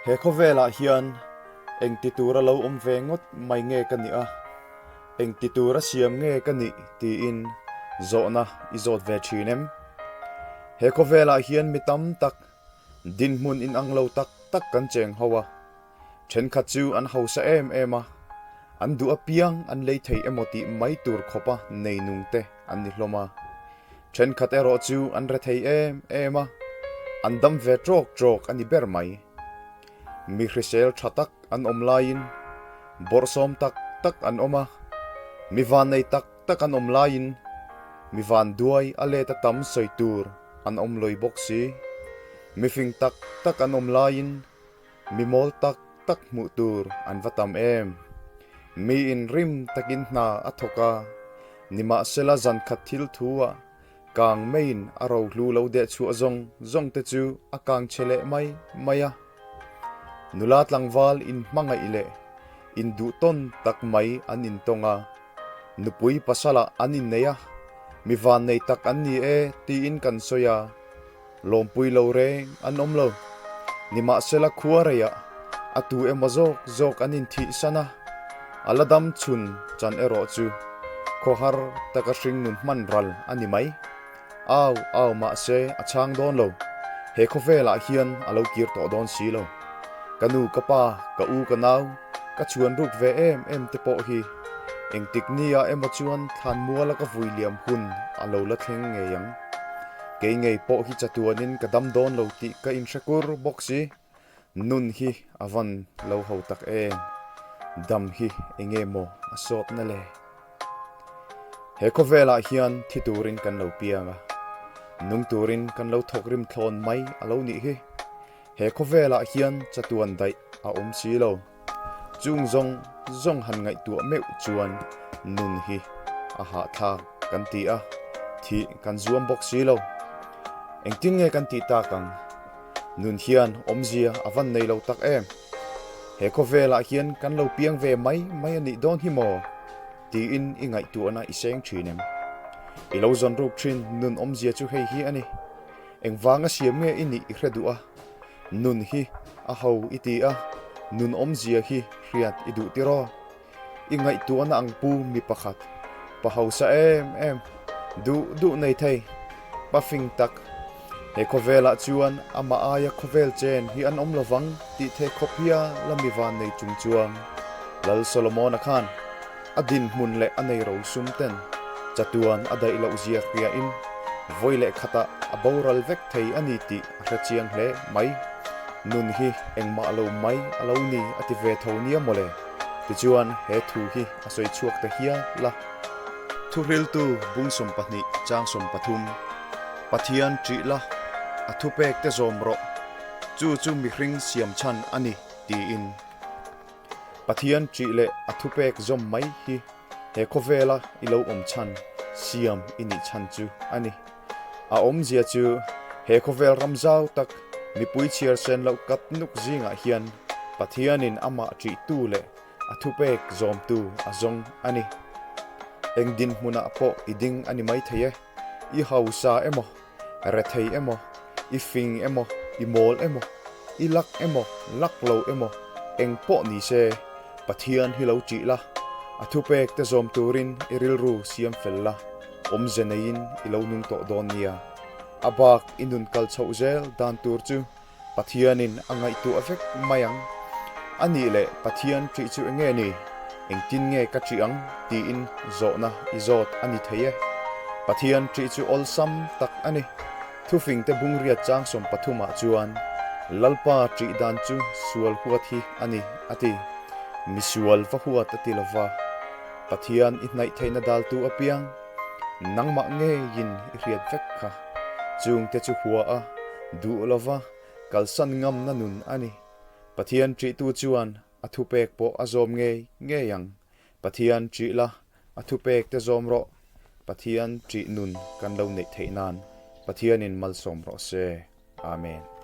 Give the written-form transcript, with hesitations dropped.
He khawvelah hian eng ti tura lo awm ve ngawt mai nge ka nih a, eng ti tura siam nge ka nih tiin zawhna i zawt ve thin em? He khawvelah hian mi tam tak dinhmun inang lo tak tak kan cheng ho a, Thenkhat chu an hausa em em a, an duh apiang an lei thei emaw tih mai tur khawpa neinung te an ni hlawm a. Thenkhat erawh chu an re thei em em a, an dam ve trawk trawk a ni ber mai. Mi hrisel tha tak an awm laiin bawrhsawm tak tak an awm a, mi vannei tak tak an awm laiin mi vanduai a let a tam sawi tur an awm lawih bawk si. Mi fing tak tak an awm laiin Mi mawl tak tak hmuh tur an va tam em? Miin rim takin hna a thawk a, nimahsela zan khat thil thu ah kang meiin a rohlu lo deh chhuah zawng zawng te chu a kang chhe leh mai mai a. Nula tlangval in hmangaih leh in duh tawn tak mai an intawng a, nupui pasalah an innei a, mi vannei tak an ni e tiin kan sawi a. Lawmpui lo reng an awm lo. Nimahsela khua reiah a tu emaw zawk zawk an inthihsan a, a la dam chhun chan erawh chu khawhar taka hringnun hman ral a ni mai. Au au mahse a chhang dawn lo. He khawvelah hian a lo kir tawh dawn si lo. Ka nu ka pa, ka u ka nau, ka chhuan ruk ve em em te pawh hi engtik nia emaw chuan thlanmuala ka vui liam hun a lo la thleng ngei ang. Kei ngei pawh hi chatuanin ka dam dawn lo tih ka inhre kur bawk si. Nun hi a van lo ho tak em? Dam hi enge maw a sawtna le? He khawvelah hian thi turin kan lo piang a, nung turin kan lo thawk rim thlawn mai a lo nih hi. He khawvelah hian chatuan daih a awm si lo. Chung zawng zawng han ngaihtuah meuh chuan nun hi a hahthlak kan ti a, thih kan zuam bawk si lo. Engtin nge kan tih tak ang? Nun hian awmzia a van nei lo tak em? He khawvelah hian kan lo piang ve mai mai a nih dawn hi maw? Tiin i ngaihtuahna i seng thin em? I lo zawn ruk thin nun awmzia chu hei hi a ni. Engvanga siam nge i nih i hre duh a? Nun hi a ho i ti a, nun awmzia hi hriat i duh tiraw? I ngaihtuahna ang pu mi pakhat, pa hausa em em, duh duh nei thei, pa fing tak. He khawvelah chuan amah aia khawvel chen hi an awm lovang tih thei khawp hia la mi van nei chung chuang Lal Solomona khan A dinhmun leh a nei rosum ten chatuan a daih loh zia hriain vawi leh khatah a boral vek thei a ni tih a hre chiang hle mai. Nun hi engmah lo mai a lo ni a ti ve tho nia mawle. Tichuan he thu hi a sawi chhuak ta hial a. Thuhriltu bung 12 chang 13, Pathian ṭih la, a thupek te zawm rawh, chu chu mihring siam chhan a ni tiin. Pathian ṭih leh a thupek zawm mai hi he khawvela i lo awm chhan siam i nih chhan chu a ni. A awmzia chu he khawvel ram zau tak mipui chhiar sen loh kat nuk zingah hian Pathianin amah ṭihtu leh a thupek zawmtu a zawng a ni. Eng dinhmunah pawh i ding a ni maithei e, i hausa emaw, Rethei emaw, i fing emaw, i mawl emaw, i lak emaw, lak lo emaw, eng pawh ni se, Pathian hi lo ṭih la, a thupek te zawm turin i rilru siam fel la, awmze neiin i lo nung tawh dawn nia. A bak i nun kal chhoh zel dan tur chu Pathianin a ngaihtuah vek mai ang. A nih leh Pathian ṭih chu enge ni? Engtin nge ka ṭih ang? tiin zawhna i zawt a ni thei e. Pathian ṭih chu awlsam tak a ni. Thufingte bungriat chang 13 ah chuan, Lalpa ṭih dan chu sual huat hi a ni, a ti. Mi sual va huat a ti lo va. Pathian i hnaih theihna daltu apiang, nangmah ngeiin i hriat vek kha. Chungte chu hua a, duh lova kalsan ngamna nun a ni. Pathian ṭihtu chuan a thupek pawh a zawm ngei ngei ang. Pathian ṭih la, a thupek te zawm rawh. Pathian ṭih nun kan lo neih theih nan Pathianin malsawm rawh se. Amen.